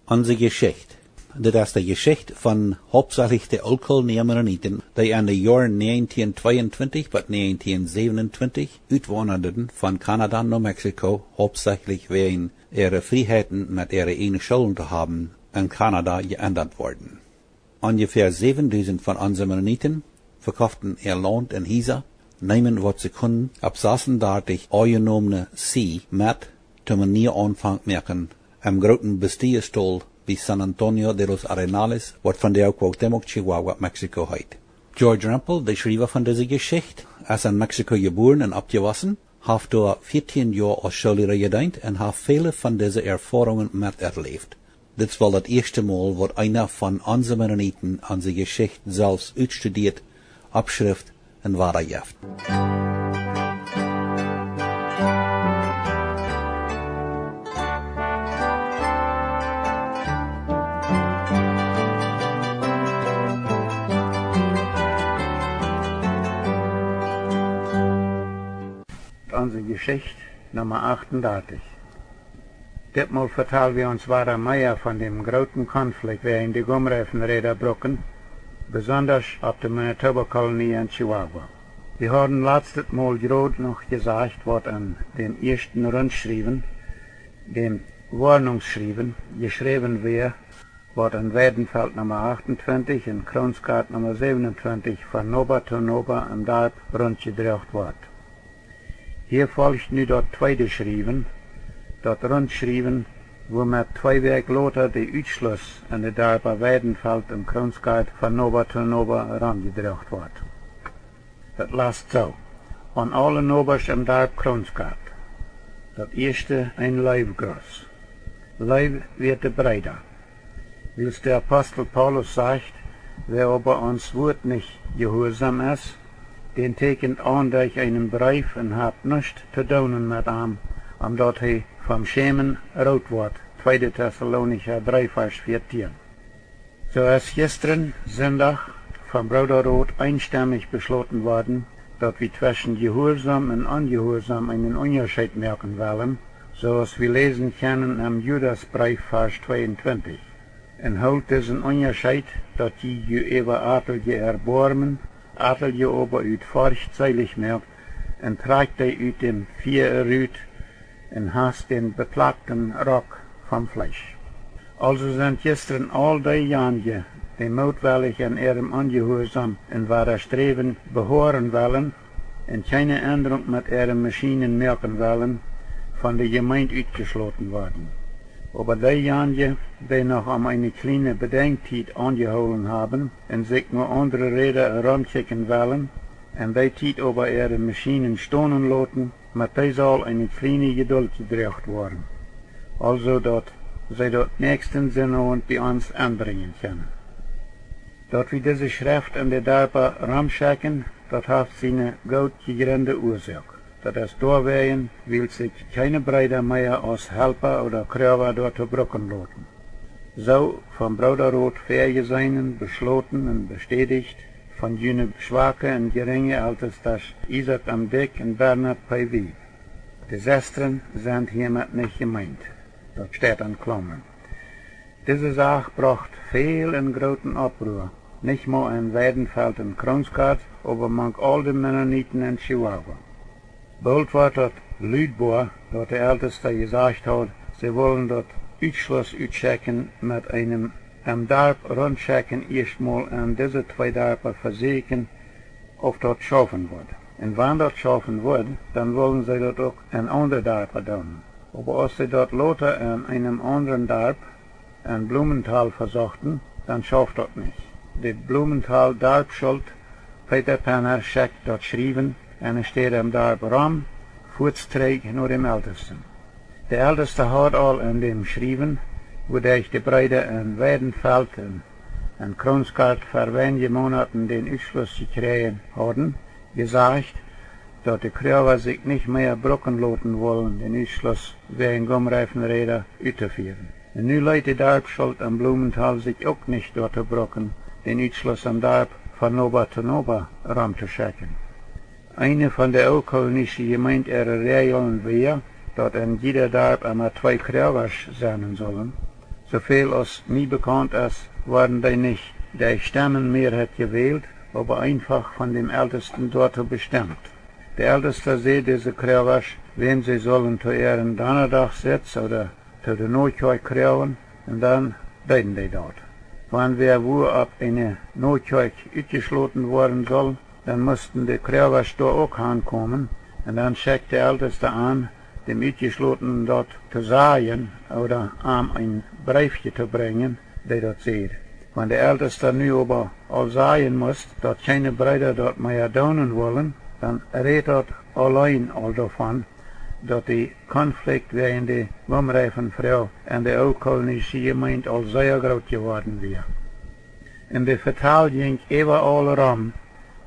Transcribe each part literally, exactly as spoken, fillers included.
Onse Jeschicht. Dit es de Jeschicht von hauptsachlich de Ooltkolonie Mennoniten, dee en de Joaren negentien tweeuntwintich bat negentien säwenuntwintich utwaundaden von Kanada no Mexiko, hauptsachlich wäajen äare Frieheiten met äare ieejne Schoolen to haben, en Kanada jeendat worden. Onjefäa säwendusent von onse Mennoniten vekofften äa Launt un Hiesa, neemen waut see kunnen opp sasundartich aunjenomne See met, toom een nieen Aunfank moaken, em grooten Bastille-Stol bie San Antonio de los Arenales, waut vondoag Cuauhtémoc, Chihuahua, Mexiko heet. George Rempel, de Schriewa von dise Jeschicht, es en Mexiko jebuaren un oppjewossen, haft doa vieetieen Joa aus Schoolliera jedeent un haft väle von dise Erfoarungen meterläft. Dit es woll daut ieeschte Mol, waut eena von onse Mennoniten onse Jeschicht selfst utstudieet, oppschrift un wadajeft. Onse Jeschicht Numma achtundartich. Ditmol vetal wie ons wada mea von däm grooten Konflikt wäajen de Gumreifenräda brucken, besondasch opp de Manitoba Kolonie en Chihuahua. Wie hauden latstet Mol jrod noch jesajcht, waut en däm ieeschten Runtschriewen, däm Woarnungsschriewen, jeschräwen wia, waut en Weidenfeld Numma achtuntwintich un Kronsgart Numma säwenuntwintich von Noba to Noba em Darp runtjedroacht wort. Hia foljt nu daut tweede Schriewen, daut Runtschriewen, wuamet twee Wäakj lota de Utschluss en de Darpa Weidenfeld un Kronsgart von Noba to Noba romjedroacht wort. Daut last soo: Aun aule Nobasch em Darp Kronsgart. Daut ieeschte een Leewgruss. Leew wia de Breeda. Wiels de Apostel Paulus sajcht: Wäa oba ons Wuat nich jehuarsom es, dän tieekjent aun derch eenen Breef un haft nuscht to doonen met am, om daut hee vom Schämen root woat. Tweede Tessalonicha dree, Varsch vieetieen. Soo es jistren, Sindach, vom Broodarot eenstemmich beschloten worden, daut wie tweschen jehuarsom un onjehuarsom eenen Unjascheet moaken wellen, soo aus wie läsen kjennen em Judasbreef, Varsch tweeuntwintich: Un hoolt disen Unjascheet, daut jie junt äwa atelje erboarmen, atelje oba ut Forcht seelich moakt, un trakjt dee ut däm Fia rut, un hast dän beplakjten Rock vom Fleesch. Aulsoo sent jistren aul deejanje, dee mootwellich en äarem Onjehuarsom un Wadasträwen behoaren wellen un kjeene Endrunk met äare Maschienen moaken wellen, von de Jemeent utjeschloten worden. Oba deejanje, dee noch om eene kjliene Bedenkjtiet aunjehoolen haben un sikj no aundre Räda romkjikjen wellen, un dee Tiet oba äare Maschienen stonen loten, met dee saul eene kjliene Jedult jedroacht woaren, aulsoo daut see daut näakjsten Sinnowent bie ons aunbrinjen kjennen. Daut wie dise Schreft en de Darpa romschekjen, daut haft siene goot jejrinde Uasoak. Daut es doawäajen, wiels sikj kjeene Breeda mea aus Halpa ooda Kjriewa doatoo brucken loten. Soo vom Broodarot väajeseenen, beschloten un bestädicht von june schwake un jerinje Eltestasch Isaak M. Dyck un Bernhard P. Wiebe. De Sestren sent hiamet nich jemeent. Daut steit en Klaumren. Dise Sach brocht väl un grooten Oppruhr, nich mau en Weidenfeld un Kronsgart, oba mank aul de Mennoniten en Chihuahua. Boolt wort daut lud boa, daut de Eltesta jesajcht haud, see wullen daut Utschluss utschekjen met eenem em Darp romschekjen ieeschtmol en dise twee Darpa vesieekjen, auf daut schaufen wudd. Un wan daut schaufen wudd, dan wullen see daut uk en aundre Darpa doonen. Oba aus see daut lota en eenem aundren Darp, en Blumenthal, vesochten, dan schauft daut nich. De Blumenthal Darpschult Peter Penner schekjt daut Schriewen enne Städ em Darp rom, fuaz trigj no däm Eltesten. De Eltesta haud aul en däm Schriewen, wuaderch de Breeda en Weidenfeld un, un Kronsgart ver weinje Moonaten dän Utschluss jekjräajen hauden, jesajcht, daut de Kjriewa sikj nich mea brucken loten wullen, dän Utschluss wäajen Gumreifenräda uttofieren. Un nu leet de Darpschult en Blumenthal sikj uk nich doatoo brucken, dän Utschluss em Darp von Noba to Noba romtoschekjen. Eene von de Ooltkolonische Jemeent äare Räajlen wia, daut en jieda Darp emma twee Kjriewasch sennen sullen, Soo väl aus mie bekaunt es, worden dee nich derch Stemmenmearheit jewält, oba eenfach von däm Eltesten doatoo bestemt. De Eltesta säd dise Kroawasch, wäm see sullen to äaren Donnadachsitz ooda to de Notkjoakj kroagen, un dan deeden dee daut. Wan wäa wua opp eene Notkjoakj utjeschloten woaren sull, dan musten de Kroawasch doa uk hankomen, un dan schekjt de Eltesta an, däm Utjeschlotenen daut to sajen ooda am een Breefje to brinjen, dee daut säd. Wan de Eltesta nu oba aul sajen must, daut kjeene Breeda daut mea doonen wullen, dan rät daut auleen aul doavon, daut de Konflikt wäajen de Gumreifenfroag en de ooltkolonische Jemeent aul sea groot jeworden wia. Un de Vetal jinkj äwa aul rom,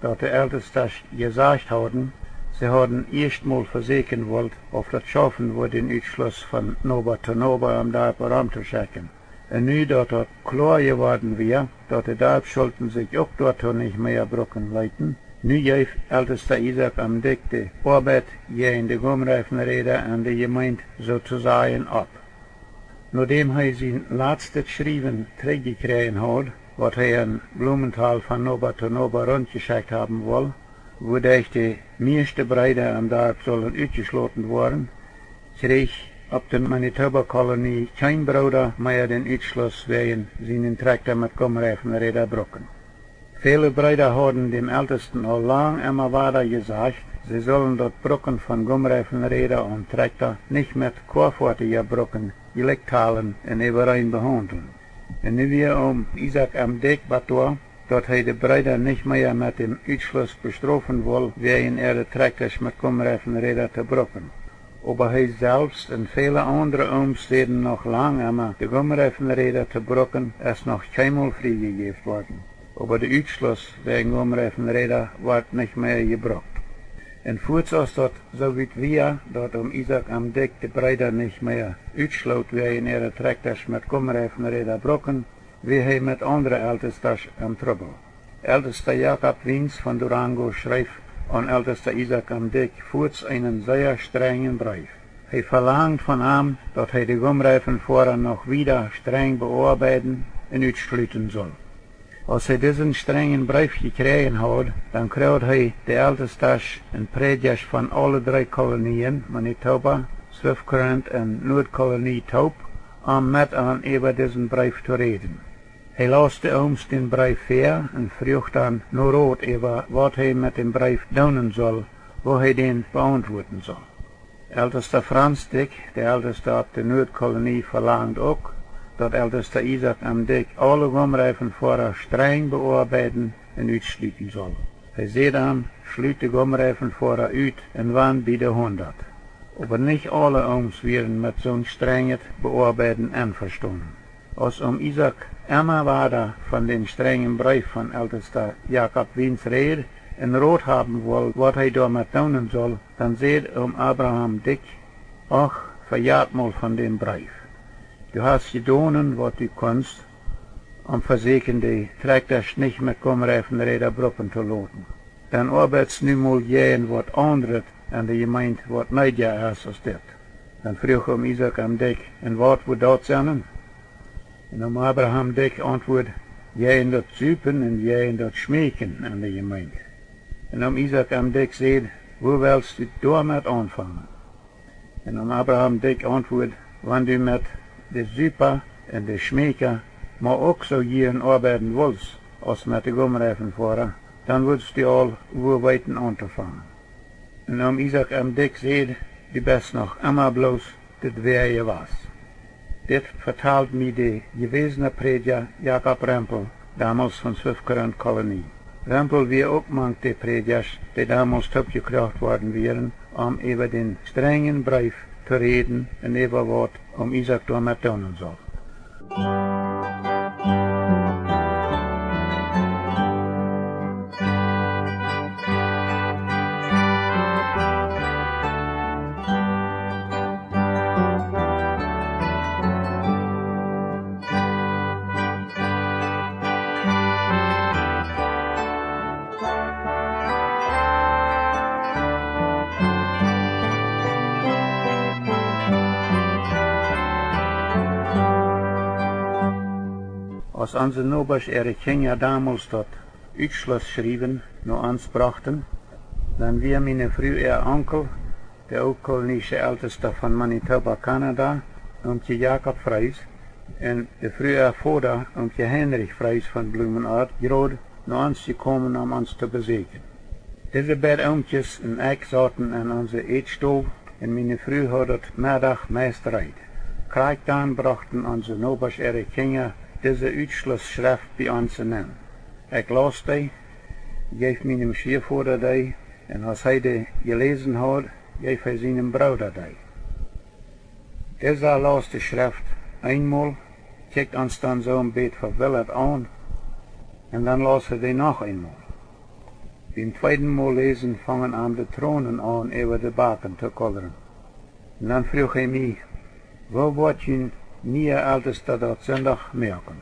daut de Eltestasch jesajcht hauden, see hauden ieescht mol vesieekjen wult, auf daut schaufen wudd, dän Utschluss von Noba to Noba em Darp rom to schekjen. Un nu daut daut kloa jeworden wia, daut de Darpsschulten sikj uk doatoo nich mea brucken leeten, nu jeef Eltesta Isaak M. Dyck de Oabeit jäajen de Gumreifenräda en de Jemeent soo to sajen opp. Nodäm hee sien latstet Schriewen trigjjekjräajen haud, waut hee en Blumenthal von Noba to Noba runtjeschekjt haben wull, wuaderch de mieeschte Breeda em Darp sullen utjeschloten woaren, kjrieech opp de Manitoba Kolonie kjeen Brooda mea dän Utschluss wäajen sienen Trakjta met Gumreifenräda brucken. Väle Breeda hauden däm Eltesten aul lang emma wada jesajcht, see sullen daut Brucken von Gumreifenräda aum Trakjta nich met Koafoatieja brucken jlikjtalen un äwareen behaundlen. Un nu wia Oom Isaak M. Dyck bat doa, daut hee de Breeda nich mea met däm Utschluss bestrofen wull, wäajen äare Trakjtasch met Gumreifenräda to brucken. Oba hee selfst un väle aundre Ooms säden noch lang emma, de Gumreifenräda to brucken es noch kjeenmol friejejäft worden. Oba de Utschluss wäajen Gumreifenräda wort nich mea jebrukt. Un fuats aus daut soo wiet wia, daut Oom Isaak M. Dyck de Breeda nich mea utschloot wäajen äare Trakjtasch met Gumreifenräda brucken, wia hee met aundre Eltestasch em Trubbel. Eltesta Jakob Wiens von Durango schreef aun Eltesta Isaak M. Dyck fuats eenen sea strenjen Breef. Hee velangd von am, daut hee de Gumreifenfoara noch wieda strenj beoabeiden un utschluten sull. Aus hee disen strenjen Breef jekjräajen haud, dan kjrieech hee de Eltestasch un Prädjasch von aule dree Kolonien, Manitoba, Swift Current un Nuadkolonie toop, om met an äwa disen Breef to räden. Hee laus de Ooms dän Breef väa un fruach dan no Rot äwa waut hee met dän Breef doonen sull, woo hee dän beauntwuaden sull. Eltesta Franz Dyck, de Eltesta opp de Nuadkolonie, velangd uk, daut Eltesta Isaak M. Dyck aule Gumreifenfoara strenj beoabeiden un utschluten sull. Hee säd am: Schlut de Gumreifenfoara ut un wan bie de hundat. Oba nich aule Ooms wieren met soon strenjet Beoabeiden envestonen. Aus Oom Isaak emma wada von dän strenjen Breef von Eltesta Jakob Wiens räd un Rot haben wull, waut hee doamet doonen sull, dan säd Oom Abraham Dyck: Och, vejät mol von dän Breef. Du hast jedonen waut du kunst, om vesieekjen de Trakjtasch nich met Gumreifenräda brucken to loten. Dan oabeidst nu mol jäajen waut aundret en de Jemeent, waut needja es aus dit. Dan fruach Oom Isaak M. Dyck: Un waut wudd daut sennen? Un Oom Abraham Dyck auntwuad: Jäajen daut Supen un jäajen daut Schmäakjen en de Jemeent. Un Oom Isaak M. Dyck säd: Woo wellst du doamet aunfangen? Un Oom Abraham Dyck auntwuad: Wan du met de Supa un de Schmäakja mau uk soo jieren oabeiden wulst aus met de Gumreifenfoara, dan wuddst du aul wua weeten auntofangen. Un Oom Isaak M. Dyck säd: Du best noch emma bloos daut wäa jewast. Dit vetald mie de jewäsne Prädja Jakob Rempel, domols von Swift Current Kolonie. Rempel wia uk mank de Prädjasch, dee domols toopjekroacht worden wieren, om äwa dän strenjen Breef to räden un äwa waut Oom Isaak doamet doonen sull. Aus onse Nobasch äare Kjinja domols daut Utschlussschriewen no ons brochten, dan wia miene Fru äa Onkel, de ooltkolonische Eltesta von Manitoba, Kanada, Omkje Jakob Frees, un de Fru äa Voda, Omkje Heinrich Frees von Blumenort, jrod no ons jekomen om ons to besäkjen. Dise beid Omkjes un ekj sauten en onse Ätstow un miene Fru haud daut Meddach meist reed. Krakjt dan brochten onse Nobasch äare Kjinja dise Utschlussschreft bie ons enenn. Ekj laus dee, jeef mienem Schwiavoda dee, un aus hee dee jeläsen haud, jeef hee sienem Brooda dee. Disa laus de Schreft eenmol, kjikjt ons dan soo een bät vewillat aun, un dan laus hee dee noch eenmol. Biem tweeden Mol läsen fungen am de Tronen aun äwa de Backen to kullren. Un dan fruach hee mie: Woo woat jun niea Eltesta daut Sindach moaken?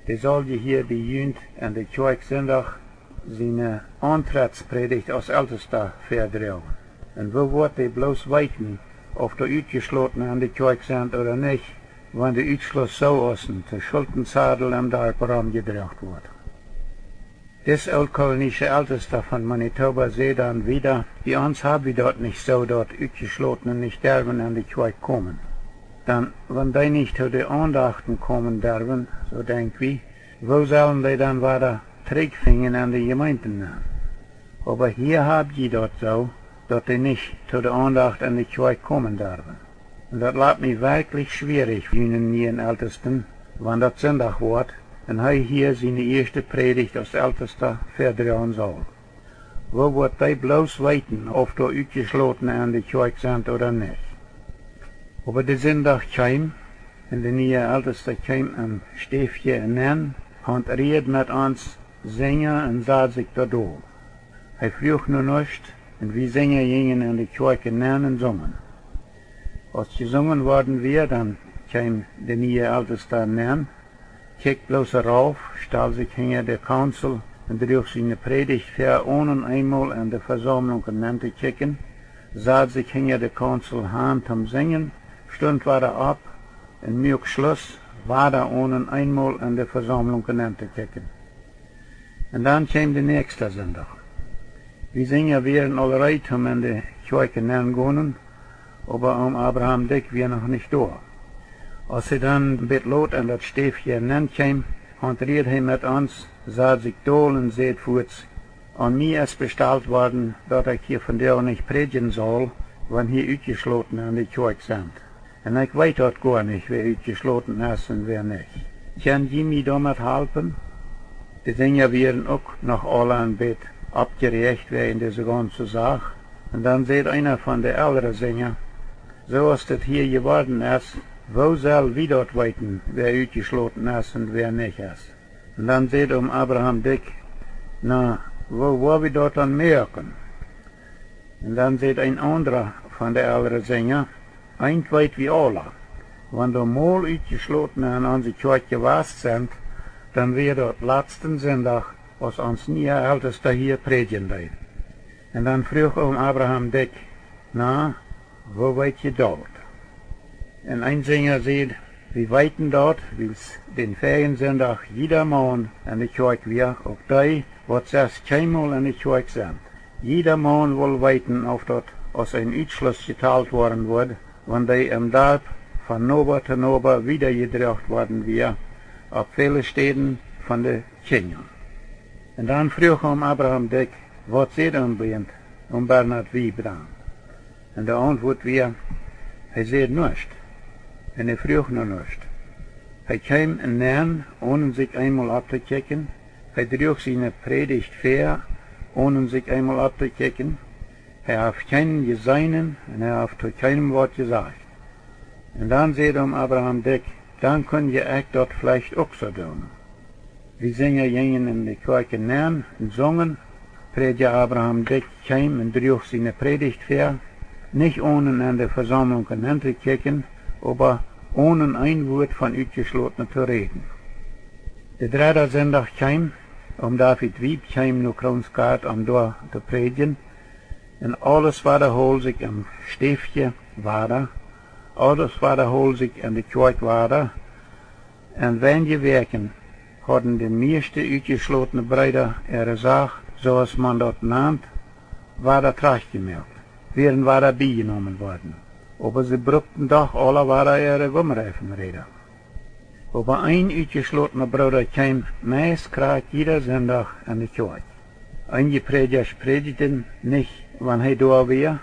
Dee saul je hia bie junt en de Kjoakj Sindach siene Auntretspredigt aus Eltesta väadroagen. Un woo woat dee bloos weeten, auf doa Utjeschlotne en de Kjoakj sent ooda nich, wan de Utschluss soo aus een Schultensadel em Darp romjedroagen woat? Dis ooltkolonische Eltesta von Manitoba säd dan wieda: Bie ons hab wie daut nich soo, daut Utjeschlotne nich derwen en de Kjoakj komen. Dan wan dee nich to de Aundachten komen derwen, soo denkj wie, woo sellen dee dan wada trigjfinjen en de Jemeenten nenn? Oba hia hab jie daut soo, daut dee nich to de Aundacht en de Kjoakj komen derwen. Un daut lat mie werkjlich schwierich fa junen nieen Eltesten, wan daut Sindach woat un hee hia siene ieeschte Predigt aus Eltesta väadroagen saul. Woo woat dee bloos weeten, auf doa Utjeschlotne en de Kjoakj sent ooda nich? Oba de Sindach kjeem, un de niea Eltesta kjeem em Stäfje enenn, haunt rieed met ons Sinja un sad sikj doa dol. Hee fruach no nuscht, un wie Sinja jinjen en de Kjoakj enenn un sungen. Aus jesungen worden wia, dan kjeem de niea Eltesta enenn, kjikjt bloos rauf, stald sikj hinja de Kaunzel un droag siene Predigt väa, onen eenmol en de Vesaumlunk nenn to kjikjen, sad sikj hinja de Kaunzel han toom sinjen, stunt wada opp un muak Schluss, wada onen eenmol en de Vesaumlunk nenn to kjikjen. Un dan kjeem de näakjsta Sindach. Wie Sinja wieren aul reed toom en de Kjoakj nenn gonen, oba Om Abraham Dyck wia noch nich doa. Aus hee dan bät lot en daut Stäfje nenn kjeem, haunt rieed hee met ons, sad sikj dol un säd fuats: Aun mie es bestalt worden, daut ekj hia vondoag nich prädjen saul, wan hia Utjeschlotne en de Kjoakj sent. Un ekj weet daut goa nich, wäa utjeschloten es un wäa nich. Kjenn jie mie doamet halpen? De Sinja wieren uk noch aula een bät oppjeräacht wäajen dise gaunze Sach. Un dan säd eena von de elre Sinja: Soo aus daut hia jeworden es, woo sell wie daut weeten, wäa utjeschloten es un wäa nich es? Un dan säd Om Abraham Dyck: Na, woo woa wie daut dan moaken? Un dan säd een aundra von de elre Sinja: Eent weet wie aula, wan doa mol Utjeschlotne en onse Kjoakj jewast sent, dan wia daut latsten Sindach, aus ons niea Eltesta hia prädjen deed. Un dan fruach Om Abraham Dyck: Na, woo weet jie daut? Un een Sinja säd: Wie weeten daut, wiels dän väajen Sindach jieda Maun en de Kjoakj wia, uk dee, waut sest kjeenmol en de Kjoakj sent. Jieda Maun wull weeten, auf daut aus een Utschluss jetalt woaren wudd, wan dee em Darp von Noba to Noba wieda jedroacht worden wia, opp väle Städen von de Kjinja. Un dan fruach Om Abraham Dyck: Waut säd Om Bäant, Om Bernhard Wiebe dan? Un de Auntwuat wia: Hee säd nuscht. Un hee fruach no nuscht. Hee kjeem nenn, onen sikj eenmol opptokjikjen. Hee droag siene Prädicht väa, onen sikj eenmol opptokjikjen. Hee haft kjeenen jeseenen un hee haft to kjeenem waut jesajcht. Un dan säd Om Abraham Dyck: Dan kunn je ekj daut veleicht uk soo doonen. Wie Sinja jinjen en de Kjoakj nenn un sungen. Prädja Abraham Dyck kjeem un droag siene Prädicht väa, nich onen en de Vesaumlunk nenn to kjikjen, oba onen een Wuat von Utjeschlotne to räden. De dredda Sindach kjeem, Om David Wiebe kjeem no Kronsgaart om doa to prädjen, un aules wadahold sikj em Stäfje wada, aules wadahold sikj en de Kjoakj wada, un weinje Wäakjen hauden de mieeschte utjeschlotne Breeda äare Sach, soo aus maun daut nant, wada trajchtjemoakt, wieren wada biejenomen worden. Oba see brukten doch aula wada äare Gumreifenräda. Oba een utjeschlotna Brooda kjeem meist krakjt jieda Sindach en de Kjoakj. Eenje Prädjasch prädjten nich, wan hee doa wia,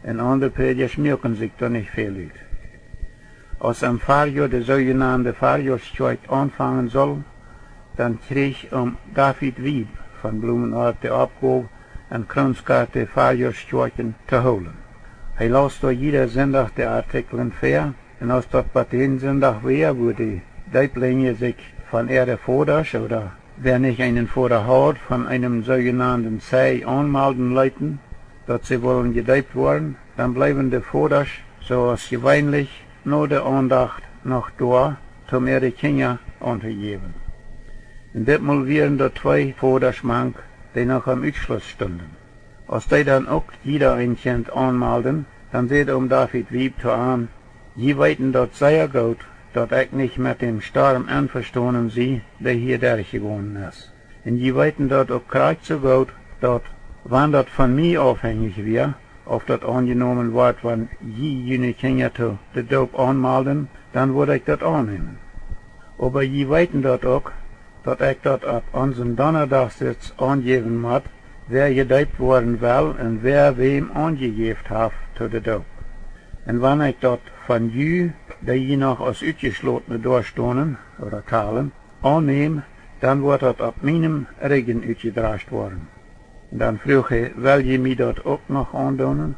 un aundre Prädjasch muaken sikj doa nich väl ut. Aus em Farjoa de soojenande Farjoaskjoakj aunfangen sull, dan kjrieech Om David Wieb von Blumenort de Oppgow, en Kronsgart de Farjoaskjoakjen to hoolen. Hee laus doa jieda Sindach de Artikjlen väa, un aus daut bie dän Sindach wia, wua de Deeplinje sikj von äare Vodasch ooda wäa nich eenen Voda haud, von eenem soojenanden Zeij aunmalden leeten, daut see wullen jedeept woaren, dan bleewen de Vodasch, soo aus jeweenlich, no de Aundacht noch doa, om äare Kjinja auntojäwen. Un ditmol wieren doa twee Vodasch mank, dee noch aum Utschluss stunden. Aus dee dan uk jieda een Kjint aunmalden, dan säd Om David Wieb to an: Jie weeten daut sea goot, daut ekj nich met däm Storm envestonen sie, dee hia derchjegonen es. Un jie weeten daut uk krakjt soo goot, daut, wan daut von mie aufhenjich wia, auf daut aunjenomen wort, wan jie june Kjinja to de Doop aunmalden, dan wudd ekj daut aunnämen. Oba jie weeten daut uk, daut ekj daut opp onsen Donnadachsitz aunjäwen mott, wäa jedeept woaren well un wäa wäm aunjejäft haft to de Doop. Un wan ekj daut von ju, dee jie noch aus Utjeschlotne doastonen ooda talen, aunnäm, dan woat daut opp mienem Rigjen utjedrascht woaren. Un dan fruach hee: Well jie mie daut uk noch aundoonen?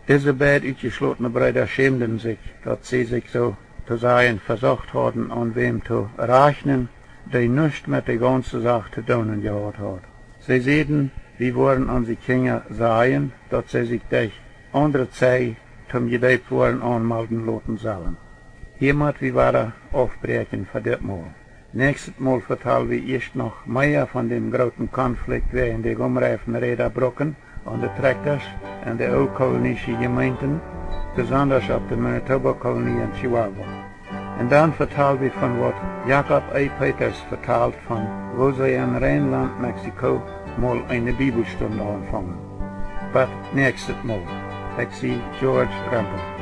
Dise beid utjeschlotne Breeda schämden sikj, daut see sikj soo to sajen vesocht hauden, aun wäm to rajchnen, dee nuscht met de gaunze Sach to doonen jehaut haud. See säden: Wie woaren onse Kjinja sajen, daut see sikj derch aundre Zeij toom jedeept woaren aunmalden loten sellen. Hia mott wie wada aufbräakjen fa dit Mol. Näakjstet Mol vetal wie ieescht noch mea von däm grooten Konflikt wäajen de Gumreifenräda brucken aun de Trakjtasch en de ooltkolonische Jemeenten, besondasch opp de Manitoba Kolonie en Chihuahua. Un dan vetal wie von waut Jakob E. Peters vetalt von woo see en Reinland, Mexiko, mol eene Bibelstund aunfungen. Bat näakjstet Mol. Ekj sie George Rempel.